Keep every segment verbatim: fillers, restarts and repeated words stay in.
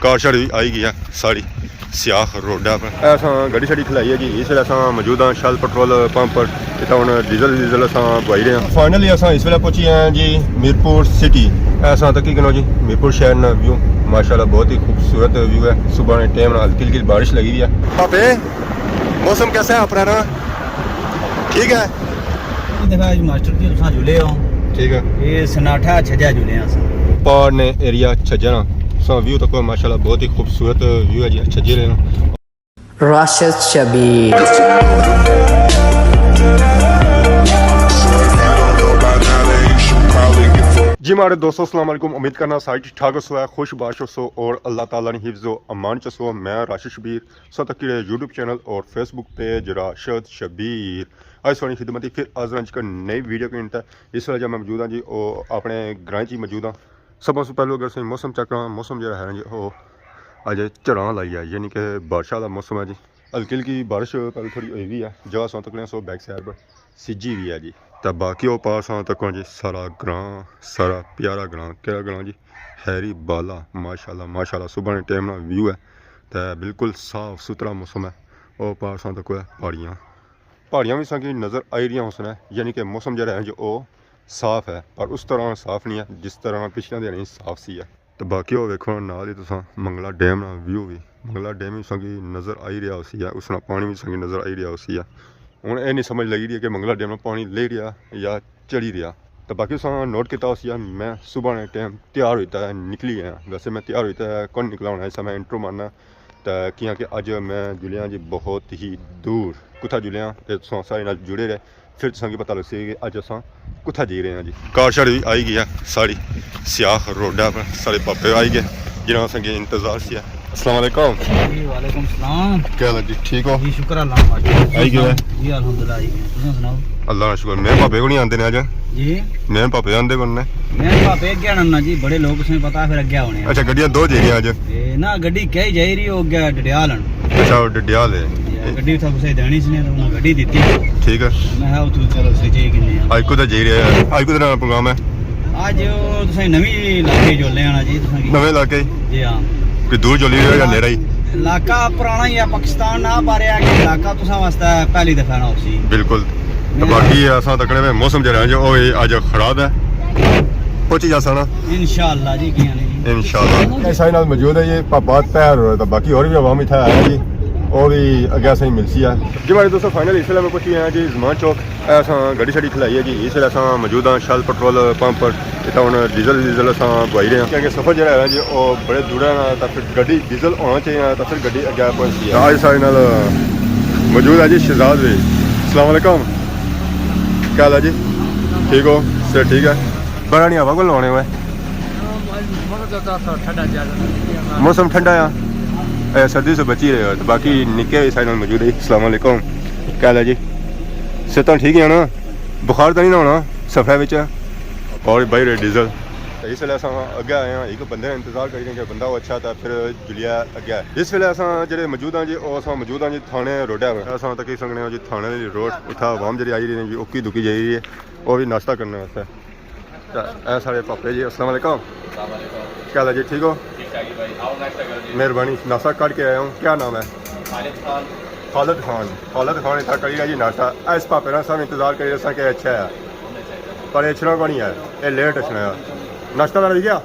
کار شار وی آئی گئی ہے ساری سیاخ روڈا پر۔ اے اساں گڈی شڈی کھلائی ہے جی، اس ویلے اساں موجود ہاں شیل پٹرول پمپ پر۔ اتھا ہن ڈیزل، ڈیزل اساں پوائی رہے ہاں۔ فائنلی اساں اس ویلے پہنچی ہیں جی میرپور سٹی۔ اے اساں تکی کنو جی میرپور شہر نا ویو، ماشاءاللہ بہت ہی خوبصورت ویو ہے۔ صبح نے ٹائم نا ہلکی ہلکی بارش لگی ہوئی ہے۔ پاپے، موسم کیسا ہے اپنا نا؟ ٹھیک ہے۔ یہ دیکھا جی ماسٹر جی، تساں جلے ہو۔ ٹھیک ہے۔ یہ سناٹا چھجا جلے ہیں اساں۔ پہاڑ نے ایریا چھجا نا۔ تساں ویو تکو ماشاءاللہ بہت ہی خوبصورت ویو ہے جی، چھجے رہے نا۔ راشد شبیر۔ جی ماڑے دوستو، السلام علیکم۔ امید کرنا سارے ٹھیک ٹھاک ہوسو، خوش باش ہوسو اور اللہ تعالیٰ نے حفظ و امان چ ہوسو۔ میں راشد شبیر، سو تکی رہے یوٹیوب چینل اور فیس بک پیج راشد شبیر۔ اج سوہنی خدمت پھر حاضر ہاں جی نئی ویڈیو کے انت۔ اس ویلے جا میں موجود ہاں جی، او اپنے گرائیں چ ہی موجود ہاں۔ سب سے پہلے اگر اساں موسم چیک کراں، موسم جیڑا ہے نا جی، او اج جھڑاں لائی ہے، یعنی کہ بارشاں دا موسم ہے جی۔ ہلکی ہلکی بارش پہلے تھوڑی ہوئی ہوئی ہے، جگہ ساں تکنے سو بیک سائڈ پر سجی ہوئی ہے جی۔ تے باقی او پار ساں تکو جی سارا گراں، سارا پیارا گراں، کیڑا گراں جی؟ ہیری بالا، ماشاءاللہ، ماشاءاللہ، صبح نے ٹائم نا ویو ہے تے بالکل صاف ستھرا موسم ہے۔ او پار ساں تکو ہے پہاڑیاں، پہاڑیاں وی ساں کی نظر آئی رہیاں ہوسن، یعنی کہ موسم جیڑا ہے جو او صاف ہے، پر اس طرح صاف نہیں ہے جس طرح پچھلے دن صاف سی ہے۔ تے باقی او ویکھو نال ہی تساں منگلا ڈیم نا ویو وی، منگلا ڈیم وی ساں کی نظر آئی رہیا ہوسی ہے، اس نا پانی وی ساں کی نظر آئی رہیا ہوسی ہے۔ ہن اے نہیں سمجھ لگی رہی ہے کہ منگلا ڈیم نا پانی لہی رہیا یا چڑھی رہیا۔ تے باقی تساں نوٹ کیتا ہوسی ہے، میں صبح نے ٹائم تیار ہوئی تے نکلی گیا۔ ویسے میں تیار ہوئی تے کون نکلا ہونا، اس میں انٹرو مارنا۔ تے کیاں کہ اج میں جلیاں جی بہت ہی دور۔ کتھا جلیاں؟ تے تساں سارے نال جڑے رہے، پھر تساں کی پتہ لگسی کہ اج اساں کتھا جائی رہے ہیں جی۔ کار شار وی آئی گئی ہے ساری سیاخ روڈا پر، سارے پاپے آئی گئے جنہاں اساں کی انتظار سی۔ السلام علیکم۔ جی وعلیکم السلام۔ کیا حال ہے جی؟ ٹھیک ہو؟ جی شکر اللہ پاک۔ آئی گئے ہو؟ جی الحمدللہ آئی گئے۔ تساں سناؤ؟ اللہ کا شکر۔ میں پاپے کو نہیں آندے نے اج۔ جی۔ میں پاپے آندے کون نے؟ میں پاپے اگے آنا نا جی، بڑے لوگ تساں پتہ پھر اگے ہونے۔ اچھا، گڈیاں دو جائی رہیاں اج؟ اے نا، گڈی کئی جائی رہی، او اگے ڈڈیال ہن۔ اچھا، او ڈڈیال ہے۔ جی، گڈی اتھا کسے دینی سی نے، تے انہاں گڈی دتی۔ ٹھیک ہے۔ میں کہا، اتھوں چلو سچے کنے آں۔ اج کدھر جائی رہے ہیں؟ اج کدھر آنا پروگرام ہے؟ اج او تساں نویں علاقے جولنے آنا جی، تساں کی۔ نویں علاقے؟ جی ہاں۔ کوئی دور جولی رہے یا نیڑا ہی؟ علاقہ پرانا ہی ہے، پاکستان نہ پا رہا کہ علاقہ تساں واسطے پہلی دفعہ نہ ہوسی۔ بالکل۔ تے میں باقی اساں تکنے میں موسم جیڑا ہے جو او اج خراب ہے۔ پہنچی جاساں نا۔ انشاءاللہ جی، کیاں نہیں۔ انشاءاللہ۔ اے ساڑے نال موجود ہے جی پاپا طاہر، تے باقی اور بھی عوام اتھا آیا جی، او بھی اگے اساں ملسی ہے۔ جی ماڑے دوستو، فائنلی اس ویلے میں پہنچی آیا جی زمان چوک۔ اے اساں گڈی شڈی کھلائی ہے جی، اس ویلے اساں موجود ہاں شیل پٹرول پمپ پر۔ اتھا ہن ڈیزل، ڈیزل اساں پوائی رہے ہیں، کیونکہ سفر جیڑا ہے جی او بڑے دور ہے نا، تے پھر گڈی ڈیزل ہونا چاہیے نا، تے پھر گڈی اگے پہنچتی ہے۔ اج ساڑے نال موجود ہے جی شہزاد بھائی۔ السلام علیکم، کیا حال ہے جی؟ ٹھیک ہو؟ صحت ٹھیک ہے؟ بارا نی ہوا کول ہونے ہوئے۔ موسم ٹھنڈا ہے۔ اے، سردی سے بچی رہے ہو۔ تو باقی نکے بھی ساڑے نال موجود ہے۔ السلام علیکم، کیا حال ہے جی؟ صحتاں ٹھیک ہے نا؟ بخار تو نہیں نہ ہونا سفرے وچ؟ اور بھائی رہے ڈیزل۔ اس ویلے اساں اگے آئے ہیں، ایک بندے نے انتظار کری رہے کہ بندہ وہ اچھا تھا، پھر جلیا اگے۔ اس ویلے اساں جڑے موجود ہیں جی، او اساں موجود ہیں جی تھانے روڈے پر۔ اساں تکی سکنے ہو جی تھانے دی روڈ، اتھا عوام جڑی آئی رہی ہے جی، اکی دکی جائی رہی ہے، او بھی ناشتہ کرنے واسطے۔ تے اے ساڑے پاپے جی، السلام علیکم۔ السلام علیکم۔ کیا حال ہے جی، ٹھیک ہو؟ ٹھیک ٹھاک جی بھائی، آؤ ناشتہ کرو جی۔ مہربانی، ناشتہ کر کے آیا ہوں۔ کیا نام ہے؟ خالد خان۔ خالد خان۔ خالد خان اتھا کری رہا جی ناشتہ۔ اس پاپے نا سب انتظار کری رہا کہ اچھا ہے، پر اچھنا کو نہیں ہے، اے لیٹ اچھنا ہے۔ ناشتہ وغیرہ ہوئی گیا؟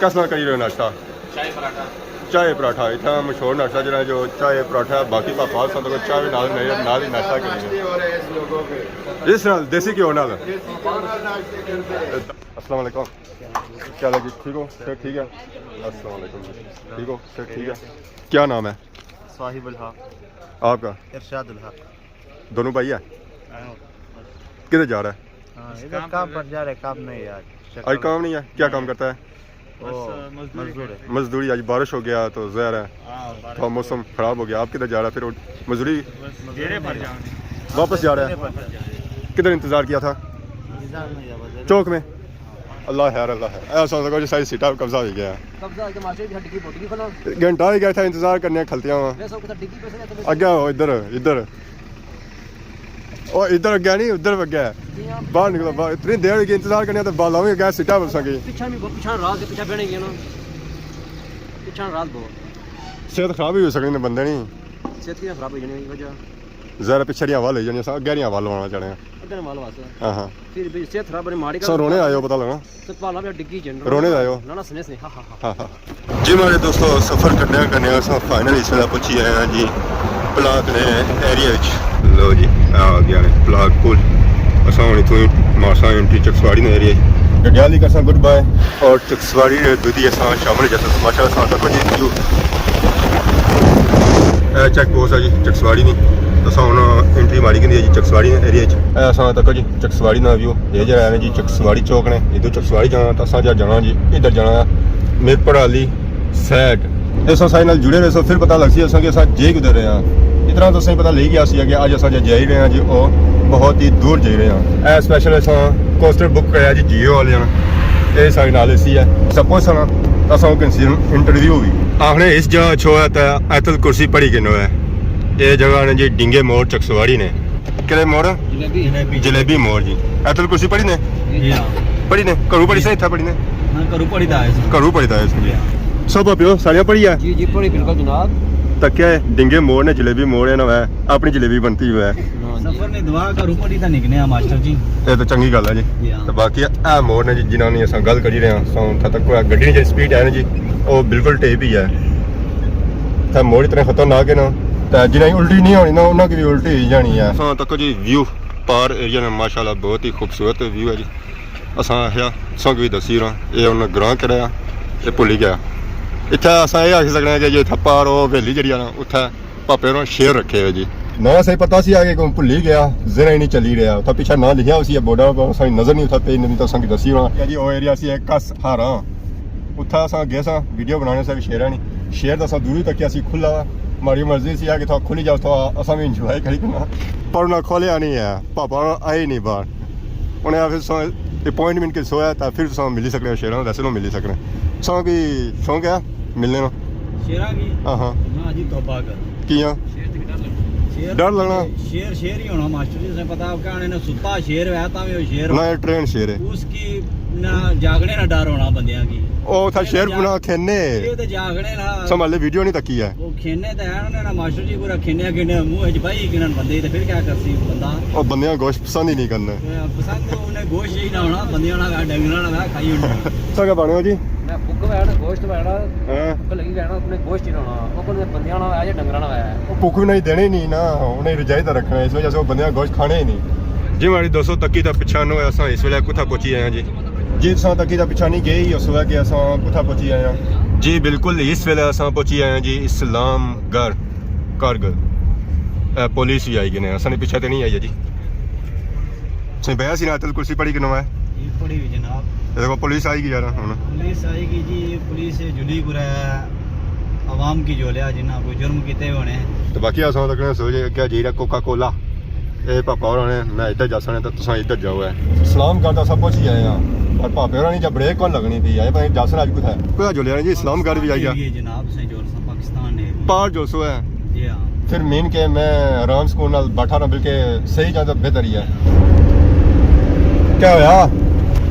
کس نال کری رہے ہو ناشتہ؟ چائے پراٹھا۔ چائے پراٹھا، اتنا مشہور ناشتہ جڑا جو چائے پراٹھا، باقی پاپا سب کو چائے نال، نال، نال ہی ناشتہ کری رہے۔ اس نال دیسی گھیو نال۔ السلام علیکم۔ کیا حال ہے جی؟ ٹھیک ہو؟ صحت ٹھیک ہے؟ السلام علیکم جی۔ ٹھیک ہو؟ صحت ٹھیک ہے؟ کیا نام ہے؟ صاحب الحق۔ آپ کا؟ ارشاد الحق۔ دونوں بھائی ہے؟ ہاں۔ کدھر جا رہا ہے؟ ہاں، ادھر کام پر جا رہے، کام نہیں ہے آج۔ آج کام نہیں ہے؟ کیا کام کرتا ہے؟ وہ بس، آ، مزدوری مزدور ہے۔ مزدوری، آج بارش ہو گیا تو ظاہر ہے ہاں، بارش تھوڑا موسم خراب ہو گیا۔ آپ کدھر جا رہا ہے پھر؟ مزدوری؟ بس ڈیرے پر جاؤں گے۔ واپس جا رہا ہے؟ ڈیرے پر جانا ہے۔ کدھر انتظار کیا تھا؟ انتظار نہیں ہے بس۔ چوک میں؟ اللہ خیر، اللہ خیر۔ اے سو سکو جی ساری سیٹاں قبضہ ہوئی گیا۔ قبضہ ہو کے ماسٹر جی ڈگی بوٹی کھلا۔ گھنٹہ ہو گیا تھا انتظار کرنے کھلتیاں وا۔ اگے ہو، ادھر، ادھر۔ او ادھر اگے نہیں، ادھر اگے۔ جی ہاں۔ باہر نکلو، باہر۔ اتنی دیر ہوئی گئی انتظار کرنے تے بالا بھی اگے سیٹاں بساں گئی۔ پیچھے بھی، پیچھے راہ سے پیچھے بہنے گئے نا۔ اچھا، رات بہت۔ صحت خراب ہی ہو سکنی نے بندے نی۔ صحت کیاں خراب ہو جانی وجہ؟ ذرا پچھے دیاں ول ہو جانی، اساں اگے دیاں ول ہونا چاہنے آں۔ اگے ول واسطے۔ ہاں ہاں۔ پھر بھی صحت خراب ہونے ماڑی سو رونے آئے ہو، پتہ لگا۔ تے پالا بھی ڈگی جن۔ رونے آئے ہو؟ نہ، نہ، سنے، سنے، ہا، ہا، ہا۔ ہاں ہاں۔ جی ماڑے دوستو، سفر کرنے کرنے اساں فائنلی اس ویلے پہنچی آئے ہاں جی پلاک نے ایریا وچ۔ لو جی، آ گیا نے پلاک پل۔ اساں ہن اتھوں مارساں انٹری چکسواڑی نے ایریا وچ۔ گڈیالی کرساں گڈ بائے۔ اور چکسواڑی نے دودھی اساں شامل جیسا ماشاءاللہ اساں تک جی ویو۔ اے چیک پوسٹ ہے جی چکسواڑی نی۔ اساں ہن انٹری ماری گھنی ہے جی چکسواڑی نے ایریا وچ۔ اے اساں تک جی چکسواڑی نا ویو۔ اے جڑا ہے نا جی چکسواڑی چوک نے، ادھر چکسواڑی جانا، تو اساں جا جانا جی، ادھر جانا ہے میرپور والی سائیڈ۔ اساں سارے نال جڑے رہے سو، پھر پتہ لگ سی اساں کہ اساں جے کدھر رہے ہاں۔ اتنا تو اساں پتہ لگی گیا سی کہ اج اساں جا جائی رہے ہاں جی، او بہت ہی دور جائی رہے ہاں۔ اے اسپیشل اساں کوسٹر بک کریا جی جیو والے ہاں۔ اے سارے نال اسی ہے۔ سپوز سنا تو اساں کنسی انٹرویو ہوئی۔ آخنے اس جگہ چھوڑا تا ایتل کرسی پڑھی کنو ہے۔ اے جگہ نے جی ڈنگے موڑ چکسواڑی نے۔ کہڑے موڑ؟ جلیبی۔ جلیبی۔ جلیبی موڑ جی۔ ایتل کرسی پڑھی نے؟ جی ہاں۔ پڑھی نے؟ گھروں پڑھی جی۔ سے اتھا پڑھی نے؟ ہاں، گھروں پڑھی تے آئے سن۔ گھروں پڑھی تے آئے سن جی۔ جی ہاں۔ سب پڑھیو، ساریاں پڑھی ہے؟ جی، جی، پڑھی بالکل جناب۔ تکیا ہے، ڈنگے موڑ نے جلیبی موڑ ہے نا، ہے اپنی جلیبی بنتی ہوئے۔ ہاں جی۔ سفر نے دعا گھروں پڑھی تے نکنے آ ماسٹر جی۔ اے تو چنگی گل ہے جی۔ جی ہاں۔ تے باقی اے موڑ نے جی، جنہاں نی اساں گل کری رہے ہاں، سو تھا تک کوئی گڈی نی جیڑی سپیڈ ہے نا جی، او بالکل ٹیپ ہی ہے۔ تے موڑ اتنے خطرناک ہے نا، تے جنہاں کی الٹی نہیں ہونی نا، انہاں کی بھی الٹی ہوئی جانی ہے۔ اساں تک جی ویو پار ایریا نے ماشاءاللہ بہت ہی خوبصورت ویو ہے جی۔ اساں آخیا، اساں کی بھی دسی رہا، اے انہاں گراں کہڑا ہے، اے بھلی گیا۔ اتھے اساں اے آکھی سکنے آں کہ جی اتھے پار او حویلی جڑی ہے نا، اتھے پاپے ہوراں شیر رکھے ہوئے جی۔ نہ صحیح پتہ سی آگے کون بھلی گیا، ذرا ہی نہیں چلی رہیا۔ اتھا پیچھے نہ لکھیا ہوسی بورڈ پر، اساں نظر نہیں اتھا پئی، نہیں تو اساں کی دسی ہونا۔ جی او ایریا سی ایک کس ہاراں۔ اتھا اساں گئے ساں ویڈیو بنانے سے شیراں نی۔ شیر دا اساں دور ہی تکیا سی کھلا۔ ماڑی مرضی سی آ کہ تھا کھلی جاؤ، تھا اساں بھی انجوائے کری کرنا۔ پر انہاں کھولیا نہیں ہے، پاپا ہوراں آئے نہیں باہر۔ انہیں آخیا ساں اپوائنٹمنٹ کے سویا تھا، پھر تساں ملی سکنے ہو شیراں، ویسے نہ ملی سکنے۔ تساں کی شوق ہے ملنے نا؟ شیراں کی؟ ہاں ہاں۔ نہ جی، توبہ کر۔ کیاں؟ شیر تے ڈر لگنا۔ شیر ڈر لگنا؟ شیر، شیر ہی ہونا ماسٹر جی، تساں پتہ ہے کہنے نے ستا شیر ہویا تاں وی او شیر نہ، ہونا۔ اے ٹرین شیر ہے۔ اس کی نہ جاگنے نہ ڈر ہونا بندیاں کی۔ او اتھا اے تے شیر جا-، بنا کھینے۔ اے تے جاگنے نا۔ سنبھالے ویڈیو نہیں تکی ہے۔ او کھینے تے ہے انہاں نے ماسٹر جی پورا کھینے کھینے منہ وچ بائی کھنن بندے تے پھر کیا کرسی بندہ؟ او بندیاں گوشت پسند ہی نہیں کرنا۔ اے پسند تو انہیں گوشت ہی نہ ہونا، بندیاں نہ کھا، ڈنگراں نہ کھا، کھائی ہونا۔ سا کیا بنے ہو جی؟ میں بھک وے نا، گوشت وے نا، ہاں۔ بھک لگی وے نا، انہیں گوشت ہی نہ ہونا۔ او کول بندیاں نہ ہویا جے ڈنگراں نہ ہویا۔ او بھک بھی نہیں دینے نہیں نا، انہیں رجائی تے رکھنا، اس وجہ سے او بندیاں گوشت کھانے ہی نہیں۔ جی ماڑی دوستو، تکی تے پچھانو ہے، اساں اس ویلے کتھا پہنچی آئے ہاں جی؟ جی، تساں تکی تے پچھا نہیں گئے ہی، اس وقت کہ اساں کتھا پہنچی آئے ہاں۔ جی بالکل، اس ویلے اساں پہنچی آئے ہاں جی اسلام گڑھ، کرگل۔ اے پولیس بھی آئی گئی نے، اساں نے پچھا تے نہیں آئی ہے جی۔ سائیں بھیا سی نے آیت الکرسی پڑھی کنو ہے؟ یہ پڑھی ہوئی جناب۔ اے دیکھو پولیس آئی گئی یار ہن۔ پولیس آئی گئی جی، پولیس جلی کرا ہے، عوام کی جولیا جنہاں کوئی جرم کیتے ہونے۔ تو باقی اساں تکنے سوچے کیا جی رہا کوکا کولا۔ اے پاپا ہوراں نے، میں ادھر جاساں نے تے تساں ادھر جاؤ ہے۔ اسلام گڑھ دا سب کچھ ہی آئے ہاں۔ پر پاپے ہوراں نی جا بریک کون لگنی پئی، آئے پتہ نہیں جاساں اج کتھا ہے۔ کوئی جولیا نہیں جی، اسلام گڑھ بھی آئی گیا۔ یہ جناب سے جو اساں پاکستان نے۔ پار جو سو ہے۔ جی ہاں۔ پھر مین کے میں آرام سکون نال بیٹھا رہا، بلکہ صحیح جاں تے بہتر ہی ہے۔ کیا ہویا؟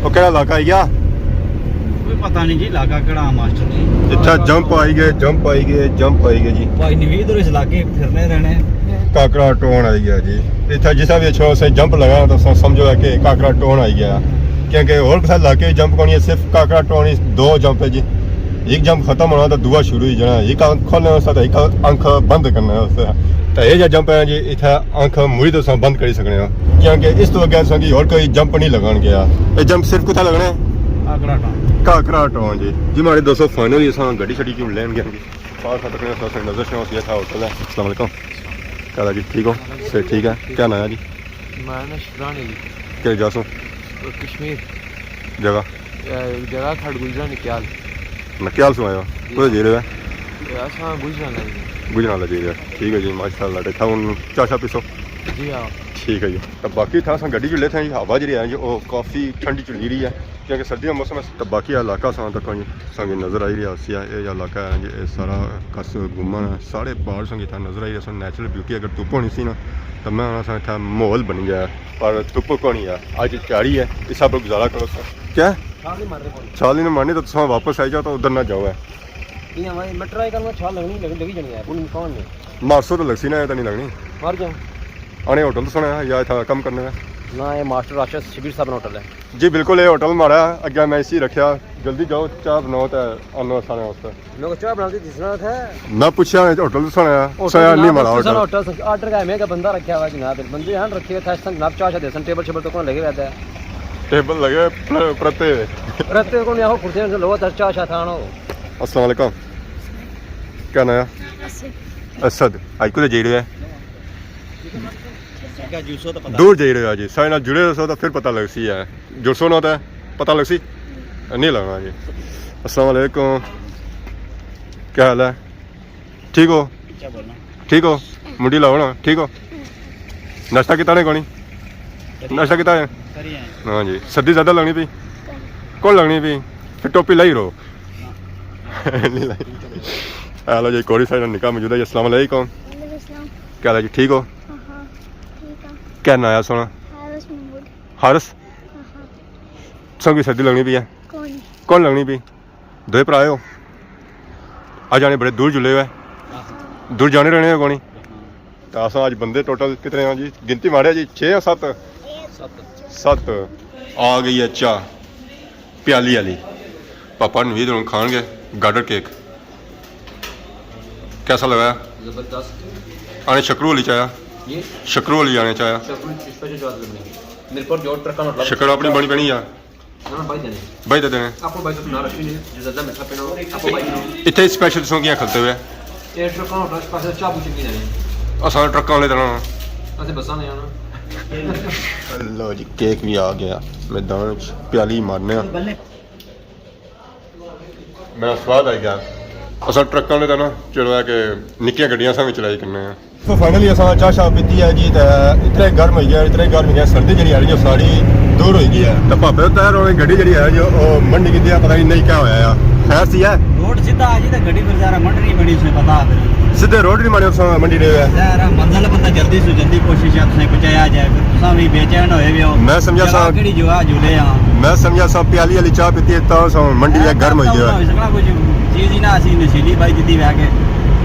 او کہڑا علاقہ آئی گیا؟ کوئی پتہ نہیں جی، علاقہ کہڑا ماسٹر جی۔ اتھا جمپ آئی گئے، جمپ آئی گئے، جمپ آئی گئے جی۔ بھائی نوید اور اس علاقے پھرنے رہنے۔ کاکڑا ٹون آئی گیا جی۔ اتھا جسا بھی اچھو اسے جمپ لگا تو سم-، سمجھو ہے کہ کاکڑا ٹون آئی گیا۔ کیونکہ ہور کسے علاقے جمپ کونی ہے، صرف کاکڑا ٹون ہی دو جمپ ہے جی۔ ایک جمپ ختم ہونا تو دوا شروع ہی جانا، ایک آنکھ کھولنے واسطے تو ایک آنکھ بند کرنے واسطے۔ تو یہ جا جمپ ہے جی، اتھا آنکھ موڑی تو اساں بند کری سکنے ہاں، کیونکہ اس تو اگے اساں کی ہور کوئی جمپ نہیں لگان گیا۔ یہ جمپ صرف کتھا لگنا ہے؟ کاکڑا ٹون۔ کاکڑا ٹون جی۔ جی ماڑے دوستو، فائنلی اساں گڈی شڈی کیوں لین گئے جی۔ پار ختم کرنے واسطے نظر شاہ ہوتی ہے، تھا ہوٹل ہے۔ السلام علیکم۔ کیا حال ہے جی؟ ٹھیک ہو؟ سے ٹھیک ہے۔ کیا نام ہے جی؟ میں نا شکران ہے جی۔ کہڑے جا سو؟ کشمیر۔ جگہ؟ اے، جگہ کھڑ گجرا نکیال۔ نکیال سو آیا؟ جی۔ کدھر جی رہے؟ اے، اساں گجران لگے جی۔ گجران لگے جی۔ ٹھیک ہے جی، ماشاءاللہ۔ ٹھیک ہے، ہن چاہ شاہ پیسو؟ جی ہاں۔ ٹھیک ہے جی۔ تو باقی تھا اساں گڈی چلے تھے جی، ہوا جڑی ہے جی، او کافی ٹھنڈی چلی رہی ہے۔ کیونکہ سردی دا موسم ہے۔ تو باقی علاقہ ساں تک جی سنگی نظر آئی رہیا سی، اے جا علاقہ ہے جی، اے سارا کس گھومن ہے، سارے پہاڑ سنگی تھا نظر آئی رہیا سی۔ نیچرل بیوٹی، اگر دھوپ ہونی سی نا تو میں آنا سا اتھا ماحول بنی گیا ہے، پر دھوپ کونی ہے، اج چاڑی ہے، اس پر گزارا کرو سا۔ کیا؟ چھال نہیں مارنی، تو تساں واپس آئی جاؤ تو ادھر نہ جاؤ ہے۔ میں ٹرائی کرنا، چھال لگنی، لگی، لگی جانی ہے، کوئی نقصان نہیں۔ مارسو تو لگسی نا، یہ تو نہیں لگنی۔ مار جاؤ۔ آنے ہوٹل تو سنا ہے یا اتھا کم کرنے کا؟ نہ، یہ ماسٹر راشد شبیر صاحب نا ہوٹل ہے۔ جی بالکل، یہ ہوٹل مارا ہے، اگے میں اسی رکھیا، جلدی جاؤ، چاہ بناؤ تے آنو سارے واسطے۔ میں کو چاہ بنا کے دسنا تھا۔ میں پوچھا ہوٹل تو سنا ہے، ہوٹل سنا نہیں مارا ہوٹل۔ ہوٹل آرڈر کا میں کہ بندہ رکھا ہوا جناب، بندے ہن رکھے ہوئے تھے، جناب چاہ شاہ دے سن، ٹیبل شیبل تو کون لگے ہوئے تھے۔ ٹیبل لگے پر-، پرتے ہوئے۔ پرتے کون یہاں کرسیاں سے لوگ چاہ شاہ تھا نا۔ السلام علیکم۔ کیا نام ہے؟ اسد۔ اسد۔ آج کدھر جائی رہے ہیں؟ دور جائی رہے ہو جی، سارے نال جڑے رہو تو پھر پتہ لگ سی ہے۔ جڑسو نہ تو پتہ لگ سی نہیں لگنا جی۔ السلام علیکم، کیا حال ہے؟ ٹھیک ہو؟ ٹھیک ہو؟ منڈی لاؤ نا، ٹھیک ہو؟ ناشتہ کیتا نے کونی؟ ناشتہ کیتا ہے؟ ہاں جی، سردی زیادہ لگنی پی؟ کون لگنی پی؟ پھر ٹوپی لائی رو۔ نہیں لائی۔ ہیلو جی، کوری سائیڈ نکاح موجود ہے جی۔ السلام علیکم۔ وعلیکم السلام۔ کیا حال ہے جی، ٹھیک ہو؟ ہاں، ہاں، ٹھیک ہاں۔ کیا نام ہے سونا؟ حارث محمود۔ حارث؟ ہاں، ہاں۔ سنگ کی سردی لگنی پی ہے؟ کون؟ کون لگنی پی؟ دوئے بھرا ہو؟ آ جانے بڑے دور جلے ہوئے۔ دور جانے رہنے ہو کونی؟ تو اساں اج بندے ٹوٹل کتنے ہاں جی؟ گنتی ماریا جی، چھ یا ست؟ ست۔ ست۔ آ گئی ہے چاہ پیالی والی۔ پاپا نوید ہن کھان گے گارڈر کیک۔ کیسا لگا؟ زبردست۔ آنے شکرو والی چایا؟ جی؟ شکرو والی آنے چایا؟ شکرو اسپیشل چاہ لگنی۔ میرے پر جو ٹرکاں ہوٹل شکر اپنی بنی پینی آ؟ نہ، نہ، بھائی دینے۔ بھائی دے دینے۔ آپ کو بھائی تو نہ رکھی نے، جو زیادہ میٹھا پینا ہو، آپ کو بھائی دینے۔ اتھے اسپیشل تساں کیاں کھلتے ہوئے؟ یہ ٹرکاں ہوٹل اسپیشل چاہ پوچھے کی دینے۔ اساں ٹرکاں والے دینا۔ اسے بساں نے آنا۔ لو جی، کیک بھی آ گیا۔ میدان وچ پیالی مارنے آں۔ میرا سواد آئی گیا۔ اساں ٹرکاں نے تے نا، چلو ہے کہ نکیاں گڈیاں اساں وی چلائی کرنے آں۔ تو فائنلی اساں چاہ شاہ پیتی ہے جی، تے اتنے گرم ہوئی گیا، اتنے گرم ہوئی گیا، سردی جیڑی آ رہی ہے ساری دور ہوئی گئی ہے۔ تے پاپے تو تیار ہونے گڈی جیڑی ہے جو، او، منڈی کی دیا، پتہ نہیں کیا ہویا ہے۔ خیر سی ہے؟ روڈ سیدھا آ جی تے گڈی پھر ذرا منڈنی بنی، اس نے پتا پھر۔ سیدھے روڈ نہیں مانے، اس منڈی رہے ہوئے۔ ذرا منزل بندہ جلدی سے جلدی کوشش ہے تساں پہنچایا جائے، پھر تساں بھی بے چین ہوئے ہوئے ہو۔ میں سمجھا جگہ سا کیڑی جگہ جلے ہاں۔ میں سمجھا سا پیالی والی چاہ پیتی ہے، تاں سا منڈی ہے، گرم ہوئی گیا۔ اس طرح کچھ چیز ہی نہ اسی نشیلی پائی دتی وے کہ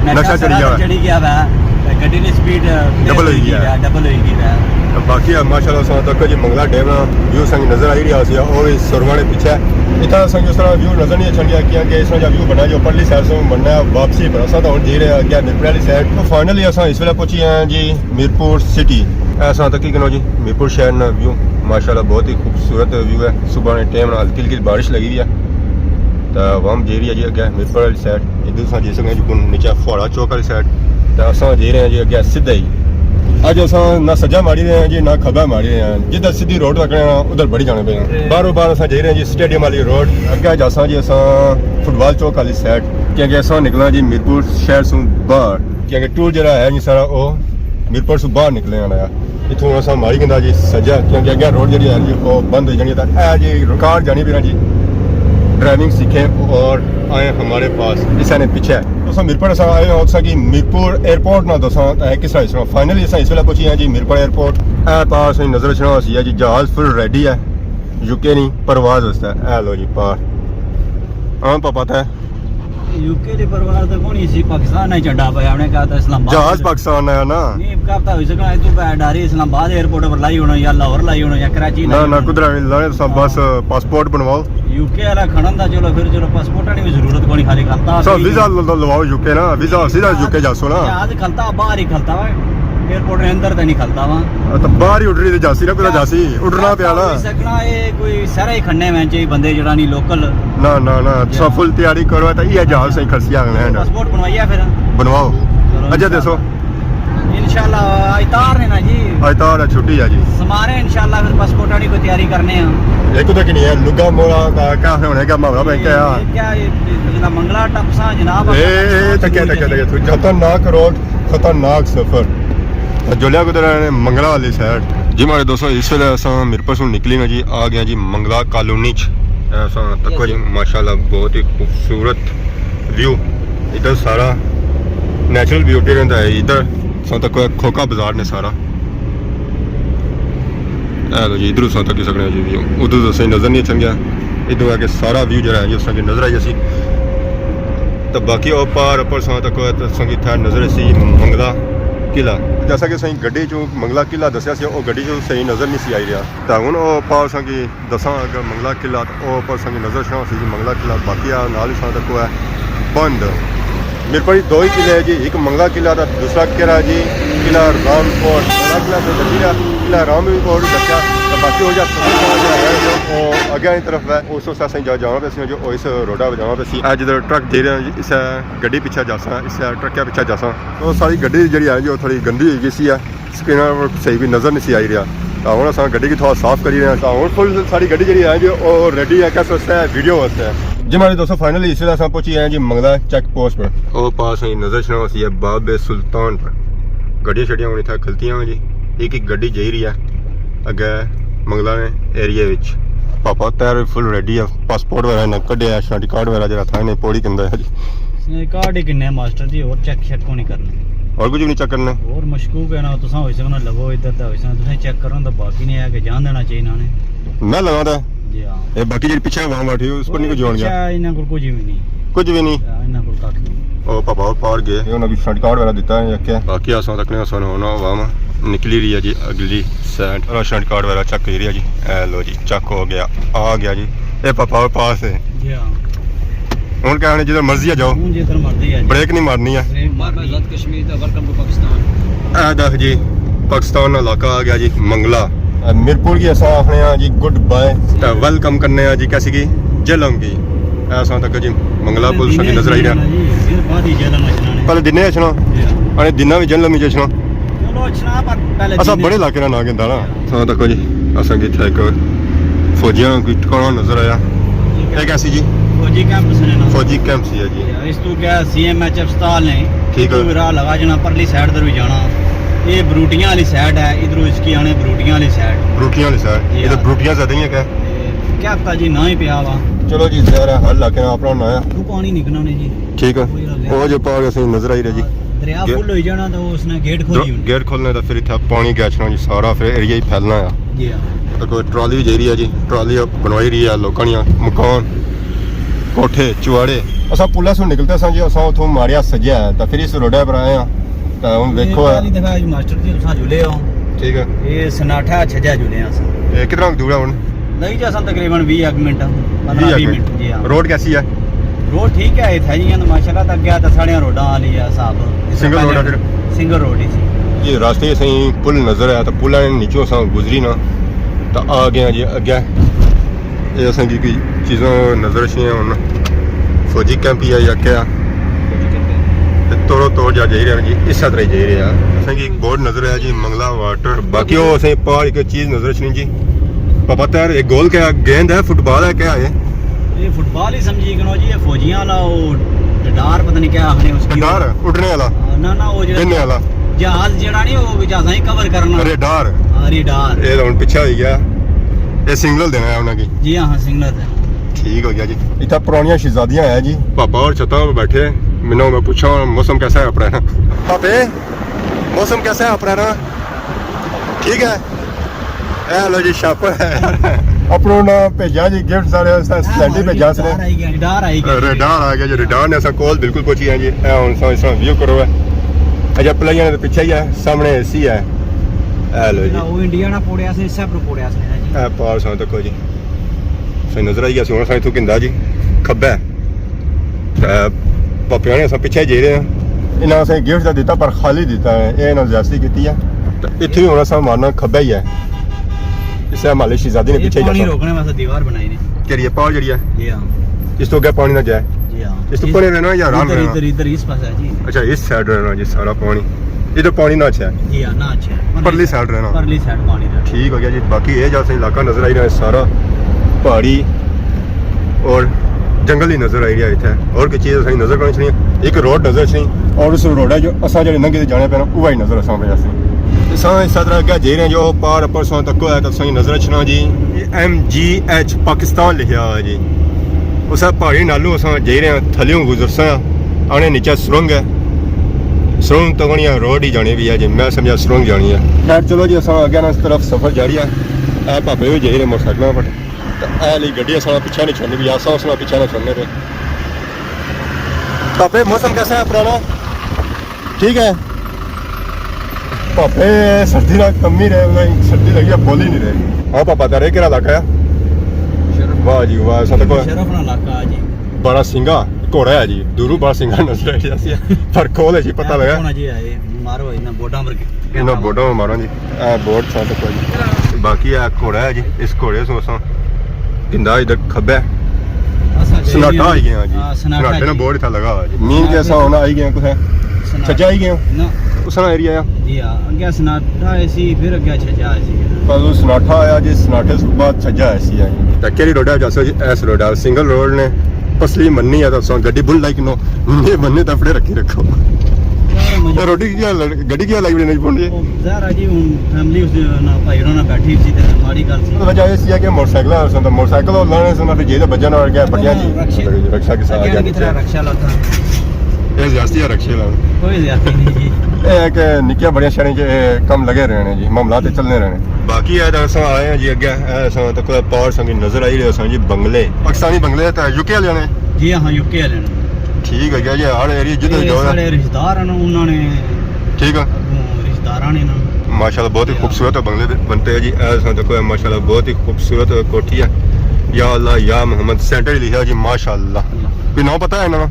نشہ نشہ چڑھی سارا گیا۔ چڑھی گیا وے، تے گڈی نی سپیڈ ڈبل ہوئی گیا۔ ڈبل ہوئی گئی وے۔ باقی ماشاءاللہ سا تک جی منگلا ڈیم نا ویو سنگ نظر آئی رہیا سی، او وی سرواں نے پیچھے۔ اتھا سنگ اس طرح ویو نظر نہیں اچھا گیا، کیونکہ اس طرح جا ویو بنا جو پرلی سائیڈ سے بننا ہے واپسی، پر اساں تو ہن جی رہے ہیں اگے میرپور والی سائیڈ۔ تو فائنلی اساں اس ویلے پہنچی ہیں جی میرپور سٹی۔ ایسا تکی کنو جی میرپور شہر نا ویو، ماشاءاللہ بہت ہی خوبصورت ویو ہے۔ صبح نے ٹائم نا ہلکی ہلکی بارش لگی ہوئی ہے، تو عوام جی رہی ہے جی اگے میرپور والی سائیڈ۔ ادھر اساں جی سکنے جی کن نیچے فواڑا چوک والی سائیڈ، تو اساں جی رہے ہیں جی اگے سدھا ہی۔ اج اساں نہ سجا ماری رہے ہیں جی، نہ کھبا ماری رہے ہیں، جدھر سیدھی روڈ تکنے نا ادھر بڑی جانے پے ہیں۔ باہروں باہر اساں جی رہے ہیں جی سٹیڈیم والی روڈ، اگے جاساں جی اساں فٹبال چوک والی سائیڈ، کیونکہ اساں نکلنا جی میرپور شہر سوں باہر۔ کیونکہ ٹور جیڑا ہے جی سارا او میرپور سوں باہر نکلنے آنا ہے۔ اتھوں اساں ماری گندا جی سجا، کیونکہ اگے روڈ جیڑی ہے جی او بند ہوئی جانی ہے۔ تاں اے جی کار جانی پئی نا جی، ڈرائیونگ سیکھیں اور آئیں ہمارے پاس، اسے نے پیچھے۔ اساں میرپور اساں آئے ہاں، اساں کی میرپور ایئرپورٹ نا دساں تاں اے کس طرح اس طرح۔ فائنلی اساں اس ویلے پہنچی ہیں جی میرپور ایئرپورٹ۔ اے پاس نظر اچھنا ہوسی ہے جی جہاز فل ریڈی ہے، یو کے نی پرواز واسطے۔ اے لو جی پار۔ ہاں پاپا تھے یو کے دی پرواز تے کونی سی، پاکستان نے چڈا پیا، انہیں کہا تھا اسلام آباد۔ جہاز پاکستان آیا نا۔ نہیں، کہا تھا ہوئی سکنا، اتوں پہ ڈاری اسلام آباد ایئرپورٹ پر لائی ہونا، یا لاہور لائی ہونا، یا کراچی نہ، لائی نہ، ہونا۔ کدھر نہیں لانے، سب بس، ہاں۔ پاسپورٹ بنواؤ۔ یو کے والا کھڑن دا، چلو پھر، چلو پاسپورٹ نی بھی ضرورت کونی، خالی کھلتا سا پہ ویزا لو-، لو-، لواؤ یو کے نا، ویزا سیدھا یو کے جاسو نا۔ جہاز کھلتا، باہر ہی کھلتا وا، ایئرپورٹ نے اندر تے نہیں کھلتا وا۔ ہاں، تو باہر ہی اڈری تے جاسی نا، پہلے جاسی، اڈرنا پیا نا۔ ہوئی سکنا، اے کوئی سارے ہی کھڑنے میں چاہیے بندے جڑا نہیں لوکل۔ نہ، نہ، نہ، تساں فل تیاری کرو، تے یہ جہاز صحیح خرچیاں اگلے ہیں۔ پاسپورٹ بنوایا پھر؟ بنواؤ۔ چلو، اجے انشاءاللہ۔ دسو۔ انشاءاللہ، اج تار نے نا جی۔ اج تار ہے، چھٹی ہے جی۔ سمارے انشاءاللہ پھر پاسپورٹ آڑی کوئی تیاری کرنے ہیں۔ ایک تو کہ نہیں ہے، لگا موڑا کا کیا ہونے کا محاورہ میں کیا؟ یہ کیا، یہ جناب منگلا ٹپساں جناب، اے، اے، تکیا، تکیا، تکیا، تو خطرناک روڈ، خطرناک سفر۔ جولیا کو تو رہنے منگلا والی سائیڈ۔ جی ماڑے دوستو، اس ویلے اساں میرپور سوں نکلی نا جی، آ گیا جی منگلا کالونی چ۔ اساں تکو جی ماشاءاللہ بہت ہی خوبصورت ویو۔ ادھر سارا نیچرل بیوٹی رہندا ہے۔ ادھر اساں تکو کھوکھا بازار نے سارا۔ اے لو جی، ادھر اساں تکی سکنے جی ویو۔ ادھر تو صحیح نظر نہیں اچھن گیا۔ ادھر آ کے سارا ویو جڑا ہے جی اساں کی نظر آئی جاسی۔ تے باقی او پار اپر ساں تک تساں کی تھا نظر سی منگلا قلعہ۔ جیسا کہ سائیں گڈی چوں منگلا قلعہ دسیا سی، او گڈی چوں صحیح نظر نہیں سی آئی رہیا۔ تے ہن او پار ساں کی دساں اگر منگلا قلعہ تے او اپر ساں کی نظر شاں سی جی منگلا قلعہ، باقی آ نال ہی ساں تک ہے بند۔ میرے پاس دو ہی قلعے ہے جی، ایک منگلا قلعہ تے دوسرا کیڑا جی؟ قلعہ رام کوٹ۔ منگلا قلعہ تے دسیا، قلعہ رام کوٹ دسیا، تے باقی ہو جا سفر ہے جو او اگے آلی طرف ہے، اس واسطے اساں جا جانا پیا سی جو اس روڈا پہ جانا پیا سی۔ اے جدھر ٹرک جائی رہے ہیں جی، اسے گڈی پیچھے جاساں، اسے ٹرک کے پیچھے جاساں۔ تو ساری گڈی جڑی ہے جو تھوڑی گندی ہوئی گئی سی ہے، سکرین پر صحیح بھی نظر نہیں سی آئی رہیا۔ تاں ہن اساں گڈی کی تھوڑا صاف کری رہے ہیں۔ تاں ہن فل ساری گڈی جڑی ہے جو او ریڈی ہے کس واسطے؟ ویڈیو واسطے۔ جی ماڑے دوستو، فائنلی اس ویلے اساں پہنچی گئے ہیں جی منگلا چیک پوسٹ پر۔ او پاس ہی نظر شنا سی ہے باب سلطان پر۔ گڈیاں شڈیاں ہن اتھا کھلتیاں جی۔ ایک ایک گڈی جائی رہی ہے اگے منگلا نے ایریا وچ۔ پاپا تیار فل ریڈی ہے، پاسپورٹ وغیرہ انہاں کڈیا ہے، شناٹی کارڈ وغیرہ جڑا تھا انہیں پوڑی کندا ہے جی۔ اس نے کارڈ ہی کنے ماسٹر جی، اور چیک شیک کونی کرنے۔ اور کچھ بھی نہیں چیک کرنا؟ اور مشکوک ہے نا، تساں ہوئی سکنا لگو ادھر دا ہوئی سکنا، تساں چیک کرو نا، باقی نہیں ہے کہ جان دینا چاہیے انہاں نے۔ میں لگا تھا۔ جی ہاں۔ اے باقی جڑی پیچھے عوام بیٹھی اس پر نہیں کچھ جوڑ گیا؟ پیچھے انہاں کول کچھ بھی نہیں۔ کچھ بھی نہیں؟ ہاں، انہاں کول ککھ نہیں۔ او پاپا اور پار گئے۔ انہاں بھی شناٹی کارڈ وغیرہ دیتا ہے یا کیا؟ باقی اساں تک نے سن ہونا عوام نکلی رہی ہے جی اگلی سائیڈ۔ اور شناٹی کارڈ وغیرہ چیک کری رہی ہے جی۔ اے لو جی، چیک ہو گیا، آ گیا جی۔ اے پاپا اور پاس ہے۔ جی ہاں۔ ہن کہہ آنے جدھر مرضی آ جاؤ۔ ہن جدھر مرضی آ جاؤ۔ بریک نہیں مارنی ہے۔ بریک مارنی۔ آزاد کشمیر دا ویلکم ٹو پاکستان۔ اے دیکھ جی، پاکستان نا علاقہ آ گیا جی منگلا۔ اے میرپور کی اساں آخنے ہاں جی گڈ بائے۔ تے ویلکم کرنے ہاں جی کیسی کی؟ جہلم کی۔ اے اساں تک جی منگلا پل ساں کی نظر آئی رہا۔ جی، پھر بعد ہی جہلم اچھنا نے۔ پہلے دنے اچھنا۔ جی ہاں۔ انے دنا بھی جہلم ہی اچھنا۔ چلو اچھنا، پر پہلے اساں دنے بڑے علاقے نا ناں گندا نا۔ ہاں، تکو جی، اساں کی اتھے ایک فوجیاں کوئی ٹھکانہ نظر آیا۔ ٹھیک ہے۔ اے کیا سی جی؟ فوجی کیمپ سنے نا۔ فوجی کیمپ سی ہے جی۔ اس تو کیا سی ایم ایچ ایف ہسپتال نے۔ ٹھیک ہے۔ ادھروں راہ لگا جانا، پرلی سائیڈ ادھر بھی جانا۔ یہ بروٹیاں والی سائیڈ ہے، ادھروں اس کی آنے بروٹیاں والی سائیڈ۔ بروٹیاں والی سائیڈ۔ جی ادھر ہاں۔ بروٹیاں زیادہ نہیں ہے کیا؟ اے، کیا پتا جی، نہ ہی پیا وا۔ چلو جی، ظاہر ہے، ہر علاقے نا اپنا ناں ہے۔ تو پانی نکلنا نے جی۔ ٹھیک ہے۔ کوئی گل نہیں۔ وہ جو پار اسے نظر آئی رہی جی۔ دریا گے-، فل ہوئی جانا تو اس نے گیٹ کھولی در-، ہوئی۔ گیٹ کھولنے تو پھر اتھا پانی گچھنا جی سارا، پھر ایریا ہی پھیلنا ہے۔ جی ہاں۔ تو کوئی ٹرالی بھی جائی رہی ہے جی، ٹرالی بنوائی رہی ہے لوکاں نیاں، مکان، کوٹھے، چواڑے۔ اساں پلا سوں نکلتے ساں جی، اساں اتھوں ماریا سجیا ہے، تو پھر اس روڈے پر آئے ہاں۔ تو ہن یہ ویکھو ہے۔ پہلی دفعہ اج ماسٹر جی تساں جلے ہو۔ ٹھیک ہے۔ یہ سناٹھا چھجا جلے ہاں اساں۔ یہ کتنا دور ہے ہن؟ لگی جاساں تقریباً ویہہ ایک منٹ، پندرہ ویہہ ایک ویہہ منٹ۔ منٹ، جی ہاں۔ روڈ کیسی ہے؟ روڈ ٹھیک ہے، اتھے جی ہیں ماشاءاللہ، تک گیا تو ساڑیاں روڈاں والی ہے صاحب۔ اس سے سنگل روڈ ہے پہلے پھر؟ سنگل روڈ ہی سی۔ یہ راستے سے ہی پل نظر آیا تو پل نے نیچوں اساں گزری نا تو آ گیا جی اگے۔ یہ اساں کی کوئی چیزاں نظر اچھنیاں ہن، فوجی کیمپ ہی ہے یا کیا؟ تے توڑو توڑ جا جائی رہے ہیں جی، اس طرح ہی جائی رہے ہیں۔ اساں کی ایک بورڈ نظر آیا جی، منگلا واٹر۔ باقی وہ اساں پار ایک چیز نظر اچھنی جی۔ پاپا تیر ایک گول کیا گیند ہے، فٹ بال ہے، کیا ہے؟ یہ فٹ بال ہی سمجھی کنو جی، یہ فوجیاں والا وہ ڈڈار پتہ نہیں کیا آخنے اس کی۔ ڈڈار، اڈنے والا؟ ہاں، نہ، نہ، وہ جڑا دینے والا؟ جہاز جڑا نہیں، وہ جہازاں ہی کور کرنا۔ ریڈار۔ ہاں، ریڈار۔ یہ تو ہن پیچھے ہوئی گیا۔ یہ سگنل دینا ہے انہاں کی۔ جی ہاں، سگنل دینا۔ ٹھیک ہو گیا جی۔ اتھا پرانیاں شہزادیاں ہیں جی۔ پاپا اور چھتاں پہ بیٹھے، مینوں میں پوچھا موسم کیسا ہے اپنا؟ پاپے، موسم کیسا ہے اپنا نا؟ ٹھیک ہے۔ اے لو جی شاپر ہے۔ اپنا ناں بھیجا جی، گفٹ سارے واسطے سلینڈی بھیجا اس نے۔ ریڈار آئی گیا۔ ریڈار آ گیا جی، ریڈار نے اساں کول بالکل پہنچی ہیں جی۔ اے ہن اساں، اس طرح ویو کرو ہے۔ اچھا، پلائیاں نے پچھے ہی ہے، سامنے اے سی ہے۔ اے لو جی۔ وہ انڈیا نا پوڑیا سے، سب رو پوڑیا سے نا جی۔ اے پار ساں تکو جی۔ ساں نظر آئی گیا سی، ہن ساں اتھوں گھندا جی، کھبے۔ تے پاپیاں نے اساں پچھے جائی رہے ہیں۔ انہاں اساں گفٹ تے دیتا پر خالی دیتا ہے، اے انہاں زیادتی کیتی ہے۔ تے اتھوں ہی ہن اساں مارنا کھبے ہی ہے۔ اس سے مالے شہزادی نے یہ پچھے ہی پانی جاساں۔ روکنے واسطے دیوار بنائی نے۔ کیڑی ہے؟ پار جڑی ہے؟ جی ہاں۔ اس تو اگے پانی نہ جائے؟ جی ہاں۔ اس تو پرے رہنا یا آرام ادھر، رہنا؟ ادھر، ادھر اس پاسے ہے جی۔ اچھا، اس سائیڈ رہنا جی سارا پانی۔ ادھر پانی نہ اچھا ہے؟ جی ہاں، نہ اچھا ہے۔ پرلی سائیڈ رہنا؟ پرلی سائیڈ پانی رہنا۔ ٹھیک ہو گیا جی۔ باقی یہ جا سا علاقہ نظر آئی رہا ہے سارا پہاڑی اور جنگل ہی نظر آئی رہا ہے اتھے۔ اور کوئی چیز اساں نظر کونی اچھنی۔ ایک روڈ نظر اچھنی اور اس روڈ ہے جو اساں جڑے لنگھے تے جانے پے نا، اوہی نظر اساں پے اچھنی۔ اساں اس طرح اگے جائی رہے ہیں جو پار اپر ساں تکو ہے تو اساں نظر اچھنا جی ایم جی ایچ پاکستان لکھیا ہوا ہے جی۔ اسے پہاڑی نالوں اساں جائی رہے ہیں، تھلیوں گزرساں، آنے نیچے سرنگ ہے۔ سرنگ تکو نی روڈ ہی جانی بھی ہے جی، میں سمجھا سرنگ جانی ہے۔ خیر چلو جی، اساں اگے نا اس طرف سفر جاری ہے۔ اے پاپے بھی جائی رہے موٹر سائیکلاں پر۔ تے اے آلی گڈی اساں پچھے نہیں چھوڑنی بھی، اساں اس نال پچھے نہ چھوڑنے پے۔ پاپے، موسم کیسا ہے پرانا؟ ٹھیک ہے۔ پاپے، سردی نہ کم نہیں رہے، انہیں سردی لگی ہے، بول ہی نہیں رہے۔ ہاں پاپا، تیرے کہڑا علاقہ ہے؟ شرف۔ واہ جی واہ، سب کو شرف نہ علاقہ ہے جی۔ بارہ سنگھا گھوڑا ہے جی، دوروں بارہ سنگھا نظر آئی جاسی ہے، پر کول ہے جی، پتہ لگا۔ کون ہے جی؟ آئے مارو انہاں بوڈاں پر کے۔ انہاں بوڈاں پر مارو جی۔ اے بورڈ سا تک جی۔ باقی اے گھوڑا ہے جی، اس گھوڑے سوں اساں گندا ادھر کھبے۔ اساں جائی سناٹا گئے آئی گئے ہاں جی۔ ہاں، سناٹا سناٹے نا جی۔ بورڈ اتھا لگا ہوا جی۔ مین کے اساں ہن آئی گئے ہاں کتھے؟ سناٹا۔ چھجا آئی گئے ہاں۔ نہ۔ اس طرح ایریا آ۔ جی ہاں، اگے سناٹا ہے سی، پھر اگے چھجا ہے سی۔ بس وہ سناٹا آیا جی، سناٹے سے بعد چھجا ہے سی آئی۔ تے کیڑی روڈ ہے جاسو جی؟ ایس روڈ ہے، سنگل روڈ نے۔ پسلی مننی ہے تو اساں گڈی بل لائک نو، یہ مننے تفڑے رکھی رکھو۔ یار، مجھے اے روٹی کیا لگ-، گڈی کیا لگی نہیں پونی جی؟ وہ ظاہر ہے جی، ہن فیملی اس دے نال، بھائی ہوراں نال بیٹھی سی تے ماڑی گل سی۔ وجہ یہ سی کہ موٹر سائیکل آ سن، تو موٹر سائیکل اور لانے سن، پھر جیل بجن اور گیا پٹیاں جی۔ رکشے۔ رکشا کے ساتھ آ گیا کتنا پیچھے۔ رکشا لاتا۔ یہ زیادتی ہے رکشے لانے۔ کوئی زیادتی نہیں جی۔ یہ ایک نکیاں بڑیاں شہریں چ کم لگے رہنے جی، معاملات چلنے رہنے۔ باقی ہے تو اساں آئے ہیں جی اگے، اے اساں تک پار سنگی نظر آئی رہے سن جی بنگلے، پاکستانی بنگلے تے یو کے والے نے۔ جی ہاں، یو کے والے نے۔ ٹھیک ہے جی، ہر ایریا جدھر اے جاؤ نا۔ ساڑے رشتہ دار ہیں، انہاں نے ٹھیک ہے۔ اگوں رشتہ داراں نے نا۔ ماشاءاللہ بہت ہی جی ہاں۔ خوبصورت بنگلے بنتے ہیں جی۔ اے اساں تک ماشاءاللہ بہت ہی خوبصورت کوٹھی ہے۔ یا اللہ یا محمد سینٹر لکھا جی ماشاءاللہ۔ اللہ۔ کوئی نام پتہ ہے انہاں نا؟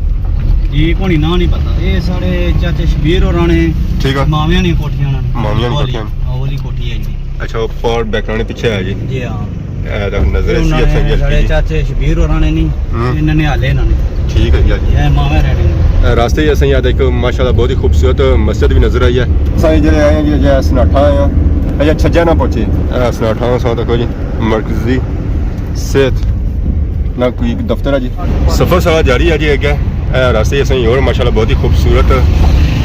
جی، کونی ناں نہیں پتہ۔ اے ساڑے چاچے شبیر ہوراں نے ٹھیک ہے۔ ماویاں نے کوٹھیاں نے۔ ماویاں نے اولی، کوٹھیاں۔ اولی کوٹھی ہے جی۔ اچھا، وہ پار بیکران پیچھے ہے جی۔ جی ہاں۔ اے تک نظر اسی انہاں نے اچھا جی ساڑے جی۔ چاچے شبیر ہوراں نے نہیں، ہوں۔ انہاں نے حالے انہاں نے۔ ٹھیک ہے جی، جی۔ اے ماوے رہنے نے۔ اے راستے ہی اساں یاد ایک ماشاءاللہ بہت ہی خوبصورت مسجد بھی نظر آئی ہے۔ اساں جڑے آئے ہیں جی، اجے سناٹھا آئے ہیں۔ اجے چھجا نہ پہنچے۔ اے سناٹھا ساں تک جی۔ مرکزی صحت نہ کوئی دفتر ہے جی۔ سفر سارا جاری ہے جی، اگے اے راستے اساں ہور ماشاءاللہ بہت ہی خوبصورت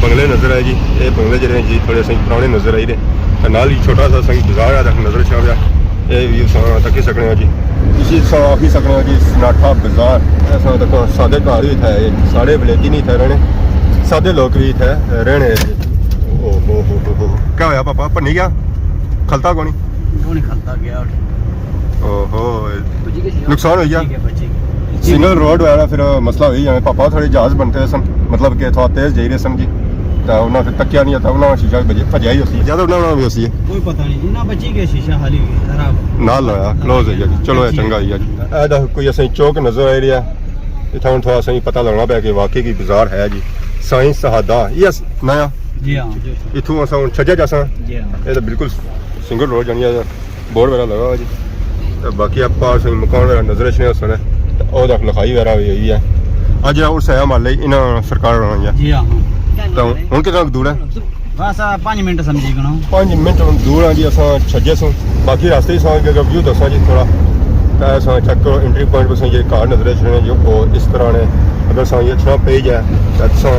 بنگلے نظر آئے جی۔ اے بنگلے جڑے ہیں جی تھوڑے اساں پرانے نظر آئی رہے۔ تے نال ہی چھوٹا سا اساں بازار ہے، تک نظر اچھا ہویا۔ اے ویو اساں تکی سکنے ہو جی۔ اسی اساں آکھی سکنے ہو جی سناٹھا بازار۔ اساں تک سادے گھر بھی تھے، سارے ولیجی نہیں تھے رہنے، سادے لوگ بھی تھے رہنے جی۔ او ہو ہو ہو ہو۔ کیا ہویا پاپا، بھنی گیا؟ کھلتا کونی؟ کونی کھلتا گیا۔ اوہو، نقصان ہوئی گیا۔ ٹھیک ہے، بچی گئی۔ سنگل روڈ ہویا نا، پھر مسئلہ ہوئی جانا۔ پاپا تھوڑے جہاز بنتے سن، مطلب کہ تھوڑا تیز جائی رہے سن جی، تو انہاں پھر تکیا نہیں تھا، انہاں شیشہ بجے، بجائی ہوسی۔ زیادہ انہاں بھی ہوسی ہے۔ کوئی پتہ نہیں جی، نہ بچی گئی، شیشہ خالی خراب۔ نال ہویا، کلوز ہوئی گیا جی۔ چلو، یہ چنگا ہوئی گیا جی۔ اے دا کوئی اسیں چوک نظر آئی رہیا۔ اتھا ہن تھوڑا اسیں پتہ لگنا پیا کہ واقعی کی بازار ہے جی۔ سائیں سہادا، یہ نیا۔ جی ہاں۔ اتھوں اساں ہن چھجا جاساں۔ جی ہاں۔ یہ تو بالکل سنگل روڈ جانی ہے۔ بورڈ وغیرہ لگا ہوا جی۔ تے باقی آپ پار سن مکان وغیرہ نظر اچھنے ہوسن۔ تے او تک لکھائی وغیرہ ہوئی ہوئی ہے۔ اج اس ہے محلے انہاں سرکار ہونا ہے۔ جی ہاں۔ تے ہن کتنا دور ہے؟ بس آ پنج منٹ سمجھی گنو۔ پنج منٹ ہن دور ہاں جی، اساں چھجے سوں۔ باقی راستے ہی ساں اگر ویو دساں جی تھوڑا۔ تے اساں چیک کرو انٹری پوائنٹ پر ساں یہ کار نظر اچھنے جو او اس طرح نے۔ اگر ساں یہ اچھنا پئی جائے تے اساں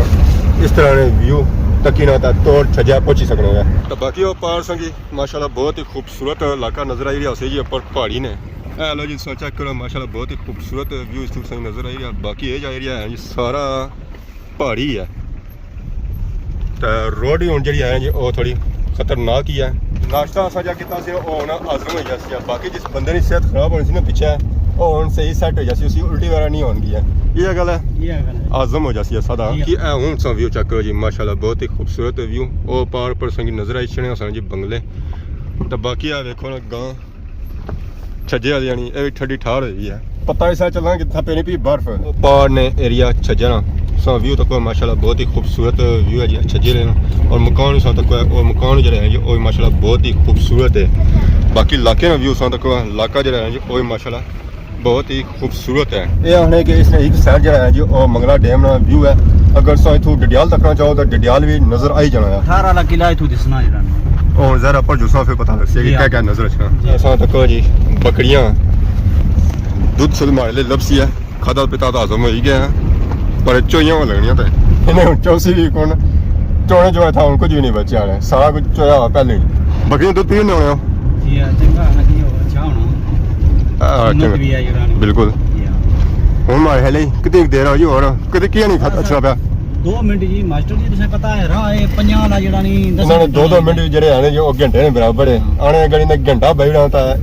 اس طرح نے ویو تکی نہ تے توڑ چھجا پہنچی سکنے ہیں۔ تے باقی او پار ساں جی ماشاءاللہ بہت ہی خوبصورت علاقہ نظر آئی رہیا ہوسی جی، اوپر پہاڑی نے۔ اے لو جی، تساں چیک کرو، ماشاءاللہ بہت ہی خوبصورت ویو اس تساں نظر آئی رہیا۔ باقی اے جا ایریا ہے جی سارا پہاڑی ہے۔ تے روڈ ہی ہن جڑی ہے جی، او تھوڑی خطرناک ہی ہے۔ ناشتہ اساں جا کیتا سی، او ہن ہضم ہوئی جاسی۔ باقی جس بندے نی صحت خراب ہونی سی نا پچھے، او ہن صحیح سیٹ ہوئی جاسی، اسی الٹی وغیرہ نہیں ہون گی ہے۔ یہ گل ہے؟ یہ گل ہے۔ ہضم ہو جاسی سادا۔ یہ کہ اے ہن تساں ویو چیک کرو جی، ماشاءاللہ بہت ہی خوبصورت ویو۔ او پار پر سنگی نظر آئی چھنے اساں جی بنگلے۔ تے باقی آ ویکھو نا گاں چھجے والی آنی، اے وی ٹھڈی ٹھار ہوئی ہے۔ پتہ ایسا چلنا کہ تھپے نہیں پی برف۔ او پار نے ایریا چھجے نا۔ ساں ویو تکو ماشاءاللہ بہت ہی خوبصورت ویو ہے جی چھجے نے۔ اور مکان ساں تکو ہے، اور مکان جڑا ہے جی، او ماشاءاللہ بہت ہی خوبصورت ہے۔ باقی علاقے نا ویو ساں تکو ہے، علاقہ جڑا ہے جی، او ماشاءاللہ بہت ہی خوبصورت ہے۔ یہ آخنے کہ اس نے ایک سائڈ جڑا ہے جی، او منگلا ڈیم نا ویو ہے۔ اگر تساں اتھوں ڈڈیال تکنا چاہو تو ڈڈیال بھی نظر آئی جانا ہے۔ ٹھار والا قلعہ اتھوں دسنا جڑا۔ ہن ذرا پر جو ساں پھر پتہ لگ سی کہ جی کیا ہاں۔ کیا نظر اچھنا۔ جی۔ اساں تک جی بکریاں دودھ شدھ مارے لے لبسی ہے، کھادا پیتا تو ہضم ہوئی گیا ہے، پر چوئیاں ہو لگنیاں تے انہیں ہن چوسی بھی کون، چونے جو تھا ہن کچھ بھی نہیں بچیا ہے، سارا کچھ چویا ہوا پہلے ہی۔ بکریاں دودھ پینے ہونے ہو؟ جی ہاں، چنگا ہونا چاہیے، اچھا ہونا۔ ہاں، سنت چنگا۔ بھی ہے جڑا نہیں۔ بالکل۔ جی ہاں۔ ہن مارے لے کتنی دیر ہوئی اور کدی کیا نہیں کھاتا اچھا پیا۔ دو منٹ جی ماسٹر جی، تساں پتہ ہے راہ ہے پنجاں والا جڑا نہیں، انہاں نے دو دو منٹ جڑے آنے جو گھنٹے نے برابر ہے۔ ہاں۔ آنے اگر انہیں گھنٹہ بہی رہا تھا،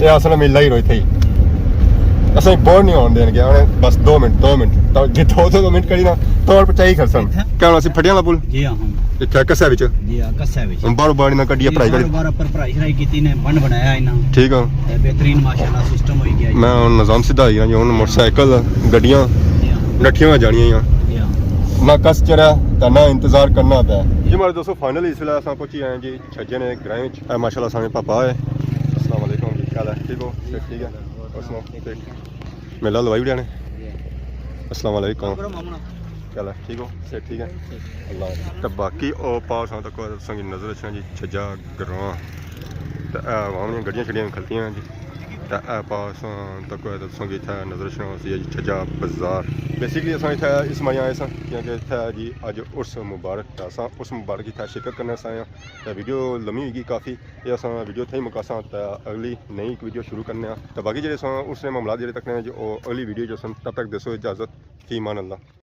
یہ اصل میں لائی روئی تھی۔ اساں بور نہیں ہون دین گیا، انہیں بس دو منٹ، دو منٹ، تو جی دو، دو منٹ کری نا، توڑ پچائی کھڑسن۔ اتھے؟ کیا ہونا سی، پھٹیاں والا پل؟ جی ہاں، ہاں۔ اتھے کسے وچ؟ جی ہاں، کسے وچ۔ ہن باہروں باہر انہاں کڈی جی، پڑھائی کری۔ باہروں باہر اپر پڑھائی شڑھائی کیتی نے، بند بنایا انہاں۔ ٹھیک ہاں۔ تے بہترین ماشاءاللہ سسٹم ہوئی گیا جی۔ میں ہن نظام سیدھا ہوئی گیا جی، ہن موٹر سائیکل، گڈیاں جی ہاں۔ ڈٹھیاں ہوئیاں جانیاں ہیاں۔ جی ہاں۔ نہ کس چڑھا، تے نہ انتظار کرنا پیا۔ جی ماڑے دوستو، فائنلی اس ویلے اساں پہنچی آئے ہیں جی چھجے نے گرائیں وچ۔ اے ماشاءاللہ سامنے پاپا ہے۔ السلام علیکم جی، کیا حال ہے؟ ٹھیک ہو؟ صحت ٹھیک ہے؟ اور سناؤ؟ ٹھیک۔ میلہ لوائی وڑیا نے۔ السلام علیکم۔ کیا حال ہے؟ ٹھیک ہو؟ صحت ٹھیک ہے؟ اللہ۔ تے باقی او پاس ہاں تک تساں کی نظر اچھنا جی چھجا گراں۔ تے اے عوام نیاں گڈیاں شڈیاں کھلتیاں جی۔ تے اے پاس ہاں تک تساں کی اتھے نظر اچھنا سی جی چھجا بازار۔ بیسیکلی اساں اتھے اس ماڑی آئے ساں کیونکہ اتھے جی اج عرس مبارک تھا، اساں عرس مبارک اتھے شرکت کرنے آستے آئے آں۔ تے ویڈیو لمبی ہوئی گئی کافی، اے اساں ویڈیو اتھے ہی مکاساں تے اگلی نئی ایک ویڈیو شروع کرنے آں۔ تے باقی جیہڑے اساں عرس نے معاملات جیہڑے تکنے آں جی، او اگلی ویڈیو جو سن، تب تک دیسو اجازت، فی امان اللہ۔